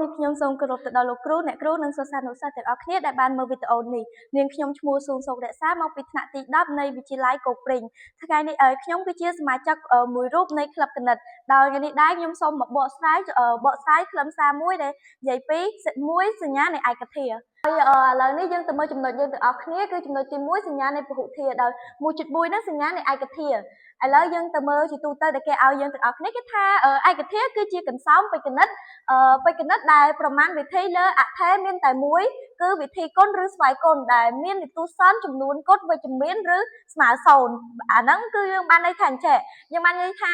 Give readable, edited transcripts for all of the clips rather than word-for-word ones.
នេះខ្ញុំសូមគោរពទៅដល់លោកគ្រូអ្នកគ្រូនិងសិស្សានុសិស្សទាំងអស់គ្នាដែលបានមើលវីដេអូនេះនាងខ្ញុំឈ្មោះស៊ូនសុករក្សាមកពីថ្នាក់ទី10នៃវិទ្យាល័យគោកព្រីងថ្ងៃនេះខ្ញុំគឺជាសមាជិកមួយរូបនៃក្លឹបគណិតដោយថ្ងៃនេះដែរខ្ញុំសូមមកបកស្រាយបកស្រាយខ្លឹមសារមួយដែលនិយាយពីមួយសញ្ញានៃឯកធាហើយឥឡូវនេះយើងទៅមើលចំណុចយើងទាំងអស់គ្នាគឺចំណុចទី1សញ្ញានៃពហុធាដោយ1.1ហ្នឹងសញ្ញានៃឯកធាឥឡូវយើងទៅមើលជាទូទៅដែលគេឲ្យយើងទាំងអស់គ្នាគេថាឯកធាគឺជាកន្សោមបេក្ខនិតបេក្ខនិតដែលប្រមាណវិធីលើអថេមានតែមួយគឺវិធីគុណឬស្វ័យគុណដែលមាននិទូសន្នចំនួនគុណវិជ្ជមានឬស្មើ0អាហ្នឹងគឺយើងបានន័យថាអញ្ចេះយើងបានន័យថា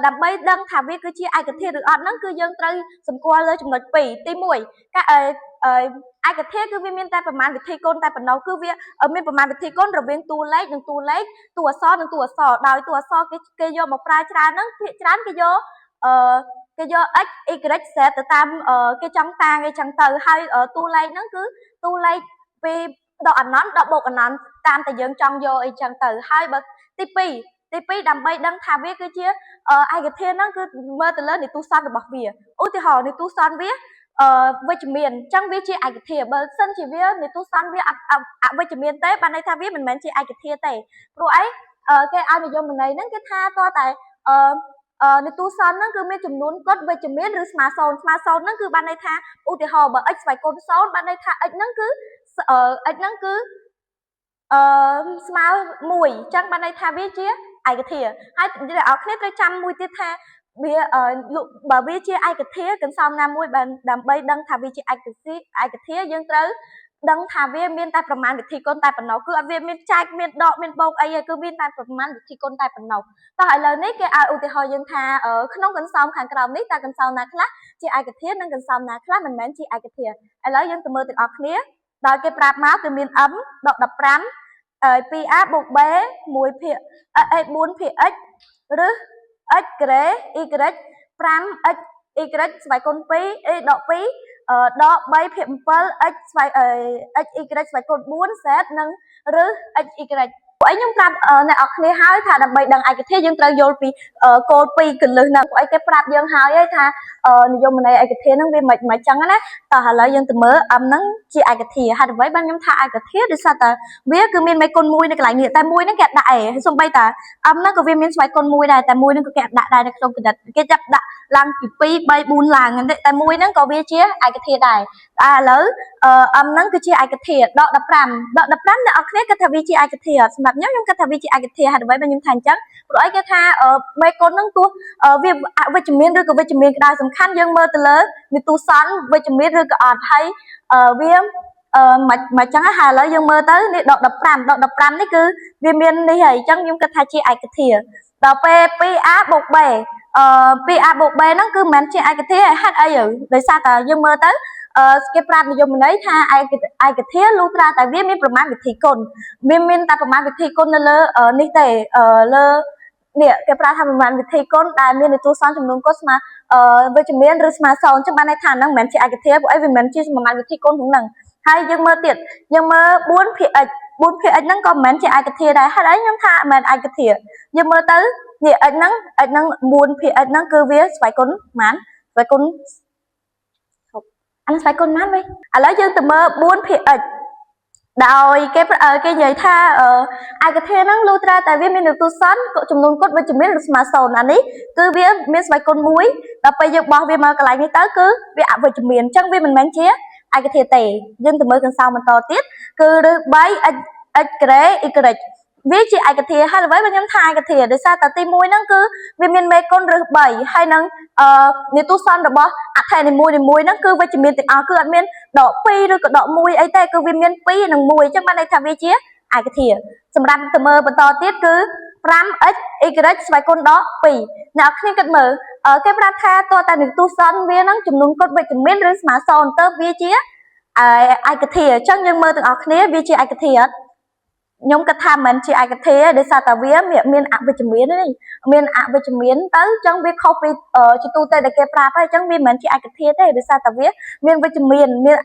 ដើម្បីដឹងថាវាគឺជាឯកធាតុឬអត់ហ្នឹងគឺយើងត្រូវសម្គាល់លើចំណុច2ទី1ការឯកធាតុគឺវាមានតែប្រមាណវិធីគុណតែប៉ុណ្ណោះគឺវាមានប្រមាណវិធីគុណរវាងតួលេខនិងតួលេខតួអក្សរនិងតួអក្សរដោយតួអក្សរគេគេយកមកប្រើច្រើនហ្នឹងភាគច្រើនគេយកអឺគេយក x y z ទៅតាមគេចង់តាងអីចឹងទៅហើយតួលេខហ្នឹងគឺតួលេខពីដកអនន្តដល់បូកអនន្តតាមតែយើងចង់យកអីចឹងទៅហើយបើទី2ទី2ដើម្បីដឹងថាវាគឺជាឯកធាតុហ្នឹងគឺមើលទៅលើនិទូសន្នរបស់វាឧទាហរណ៍និទូសន្នវាអឺវិជ្ជមានអញ្ចឹងវាជាឯកធាតុបើសិនជាវានិទូសន្នវាអវិជ្ជមានទេបានន័យថាវាមិនមែនជាឯកធាតុទេព្រោះអីគេឲ្យនិយមន័យហ្នឹងគេថាតើតែអឺនិទូសន្នហ្នឹងគឺមានចំនួនគត់វិជ្ជមានឬស្មើ0ស្មើ0ហ្នឹងគឺបានន័យថាឧទាហរណ៍បើ x ស្វ័យគុណ0បានន័យថា x ហ្នឹងគឺ x ហ្នឹងគឺអឺស្មើ1អញ្ចឹងបានន័យថាវាជាឯកធាតុហើយអ្នកនរគ្នាត្រូវចាំមួយទៀតថាវាបើវាជាឯកធាតុកន្សោមណាមួយដើម្បីដឹងថាវាជាឯកធាឯកធាយើងត្រូវដឹងថាវាមានតែប្រមាណវិធីគុណតែប៉ុណ្ណោះគឺអត់វាមានចែកមានដកមានបូកអីទេគឺមានតែប្រមាណវិធីគុណតែប៉ុណ្ណោះតោះឥឡូវនេះគេឲ្យឧទាហរណ៍យើងថាក្នុងកន្សោមខាងក្រោមនេះតើកន្សោមណាខ្លះជាឯកធាតុនិងកន្សោមណាខ្លះមិនមែនជាឯកធាតុឥឡូវយើងទៅមើលទាំងអស់គ្នាដោយគេប្រាប់មកគឺមាន m ដក15 2a បូក b 1ភាគ4ភាគ x ឬ x ក្រេ y 5x y ស្វ័យគុណ2 a ដក2ដក3ភាគ7 x ស្វ័យ x y ស្វ័យគុណ4 z និងឬ x y ពួកឯងខ្ញុំប្រាប់អ្នកនរគ្នាហើយថាដើម្បីដឹងឯកធាតុយើងត្រូវយល់ពីគោល2កលឹះហ្នឹងពួកឯងគេប្រាប់យើងហើយថានិយមន័យឯកធាតុហ្នឹងវាមិនមិនចឹងណាតោះឥឡូវយើងទៅមើល m ហ្នឹងជាឯកធាតុហេតុអ្វីបានខ្ញុំថាឯកធាតុដោយសារតែវាគឺមានមេគុណមួយនៅកន្លែងនេះតែមួយហ្នឹងគេអត់ដាក់ឯងសូម្បីតែ m ហ្នឹងក៏វាមានស្វ័យគុណមួយដែរតែមួយហ្នឹងក៏គេអត់ដាក់ដែរនៅក្នុងគណិតគេចាប់ដាក់ឡើងពី2 3 4ឡើងតែមួយហ្នឹងក៏វាជាឯកធាតុដែរតែឥឡូវ m ហ្នឹងគឺជាឯកធាតុដក15ដក15អ្នកនរគ្នាគិតថាវាជាឯកធាតុសម្រាប់ខ្ញុំខ្ញុំគិតថាវាជាឯកធាតុហេតុអ្វីបានខ្ញុំថាអញ្ចឹងព្រោះអីគេថាមេគុណហ្នឹងទោះវាអវិជ្ជមានឬក៏វិជ្ជមានក៏ដោយសំខាន់យើងមើលទៅលើនិទូសន្នវិជ្ជមានឬក៏អត់ហើយវាអឺមកមកចឹងហើយឥឡូវយើងមើលទៅនេះដក15ដក15នេះគឺវាមាននេះហើយអញ្ចឹងខ្ញុំគិតថាជាឯកធាតុដល់ពេល 2a បូក b អឺ 2a បូក b ហ្នឹងគឺមិនមែនជាឯកធាតុហេតុអីដោយសារតែយើងមើលទៅអឺគេប្រាប់និយមន័យថាឯកឯកធាលុះត្រាតែវាមានប្រមាណវិធីគុណវាមានតែប្រមាណវិធីគុណនៅលើនេះទេលើនេះគេប្រាប់ថាប្រមាណវិធីគុណដែលមាននិទូសន្នចំនួនគុណស្មើវិជ្ជមានឬស្មើ0អញ្ចឹងបានន័យថាហ្នឹងមិនមែនជាឯកធាព្រោះអីវាមិនមែនជាប្រមាណវិធីគុណក្នុងហ្នឹងហើយយើងមើលទៀតយើងមើល4ភាគ x 4ភាគ x ហ្នឹងក៏មិនមែនជាឯកធាដែរហេតុអីខ្ញុំថាមិនមែនឯកធាយើងមើលទៅនេះ x ហ្នឹង x ហ្នឹង4ភាគ x ហ្នឹងគឺវាស្វ័យគុណប៉ុន្មានស្វ័យគុណអានេះស្វ័យគុណប៉ុន្មានវិញឥឡូវយើងទៅមើល4ភាគ x ដោយគេគេនិយាយថាឯកធាហ្នឹងលុះត្រាតែវាមាននិទូសន្នចំនួនគុតវិជ្ជមានឬស្មើ0អានេះគឺវាមានស្វ័យគុណ1ដល់ពេលយើងបោះវាមកកន្លែងនេះទៅគឺវាអវិជ្ជមានអញ្ចឹងវាមិនមែនជាឯកធាទេយើងទៅមើលកន្សោមបន្តទៀតគឺឬ3 x x ក្រេ y វាជាឯកធាហើយអ្វីបើខ្ញុំថាឯកធាដោយសារតែទី1ហ្នឹងគឺវាមានមេគុណឬ3ហើយនឹងអឺនិទូសន្នរបស់អថេនីមួយនីមួយហ្នឹងគឺវិជ្ជមានទាំងអស់គឺអត់មានដក2ឬក៏ដក1អីទេគឺវាមាន2និង1អញ្ចឹងបានន័យថាវាជាឯកធាសម្រាប់ទៅមើលបន្តទៀតគឺ 5x y ស្វ័យគុណដក2អ្នកនរគ្នាគិតមើលគេប្រាប់ថាតើតែនិទូសន្នវាហ្នឹងចំនួនគុតវិជ្ជមានឬស្មើ0ទៅវាជាឯកធាអញ្ចឹងយើងមើលទាំងអស់គ្នាវាជាឯកធាអត់ខ្ញុំគិតថាមិនមែនជាឯកធាទេដោយសារតែវាមានអវិជ្ជមាននេះមានអវិជ្ជមានទៅអញ្ចឹងវាខុសពីជាទូទៅដែលគេប្រាប់ហើយអញ្ចឹងវាមិនមែនជាឯកធាទេដោយសារតែវាមានវិជ្ជមានមាន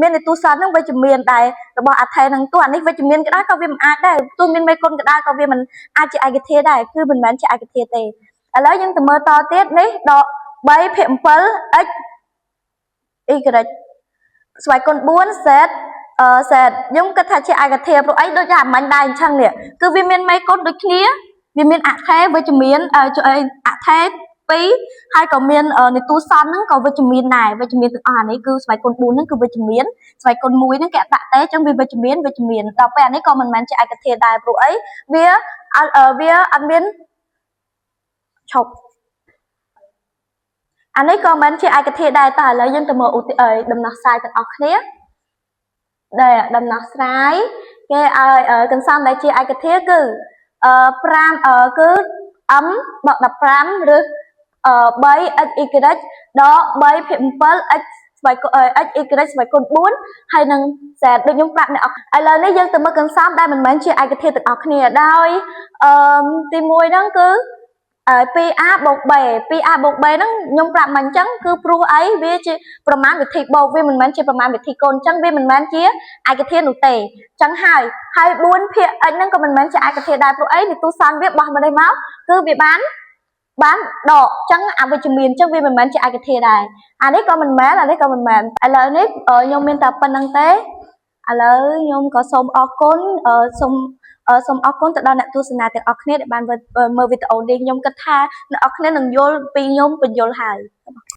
មាននិទូសន្នហ្នឹងវិជ្ជមានដែររបស់អថេហ្នឹងទោះអានេះវិជ្ជមានក៏ដោយក៏វាមិនអាចដែរទោះមានមេគុណក៏ដោយក៏វាមិនអាចជាឯកធាដែរគឺមិនមែនជាឯកធាទេឥឡូវយើងទៅមើលតទៀតនេះដក3ភាគ7 x y ស្វ័យគុណ4 z z ខ្ញុំគិតថាជាឯកធាព្រោះអីដូចអាមិញដែរអញ្ចឹងនេះគឺវាមានមេគុណដូចគ្នាវាមានអថេវិជ្ជមានអថេ2ហើយក៏មាននិទូសន្នហ្នឹងក៏វិជ្ជមានដែរវិជ្ជមានទាំងអស់អានេះគឺស្វ័យគុណ4ហ្នឹងគឺវិជ្ជមានស្វ័យគុណ1ហ្នឹងគេអត់ដាក់ទេអញ្ចឹងវាវិជ្ជមានវិជ្ជមានដល់ពេលអានេះក៏មិនមែនជាឯកធាដែរព្រោះអីវាវាអត់មានឈប់អានេះក៏មិនជាឯកធាដែរតើឥឡូវយើងទៅមើលឧទាដំណោះស្រាយទាំងអស់គ្នាដែលដំណោះស្រាយគេឲ្យកន្សំដែលជាឯកធាគឺអឺ5គឺ m ដក15ឬ 3x y ដក3ភាគ7 x ស្វ័យ x y ស្វ័យគុណ4ហើយនឹង z ដូចខ្ញុំប្រាប់អ្នកឥឡូវនេះយើងទៅមើលកន្សំដែលមិនមែនជាឯកធាតុទាំងអស់គ្នាដោយអឺទី1ហ្នឹងគឺ 2a បូក b 2a បូក b ហ្នឹងខ្ញុំប្រាប់មកអញ្ចឹងគឺព្រោះអីវាជាប្រមាណវិធីបូកវាមិនមែនជាប្រមាណវិធីគុណអញ្ចឹងវាមិនមែនជាឯកធាតុនោះទេអញ្ចឹងហើយហើយ4ភាគ x ហ្នឹងក៏មិនមែនជាឯកធាតុដែរព្រោះអីនិទូសន្នវាបោះមកនេះមកគឺវាបានបានដកអញ្ចឹងអវិជ្ជមានអញ្ចឹងវាមិនមែនជាឯកធាតុដែរអានេះក៏មិនមែនអានេះក៏មិនមែនឥឡូវនេះខ្ញុំមានតែប៉ុណ្្នឹងទេឥឡូវខ្ញុំក៏សូមអរគុណសូមសូមអរគុណទៅដល់អ្នកទស្សនាទាំងអស់គ្នាដែលបានមើលវីដេអូនេះខ្ញុំគិតថាអ្នកនរគ្នានឹងយល់ពីខ្ញុំបញ្យល់ហើយ។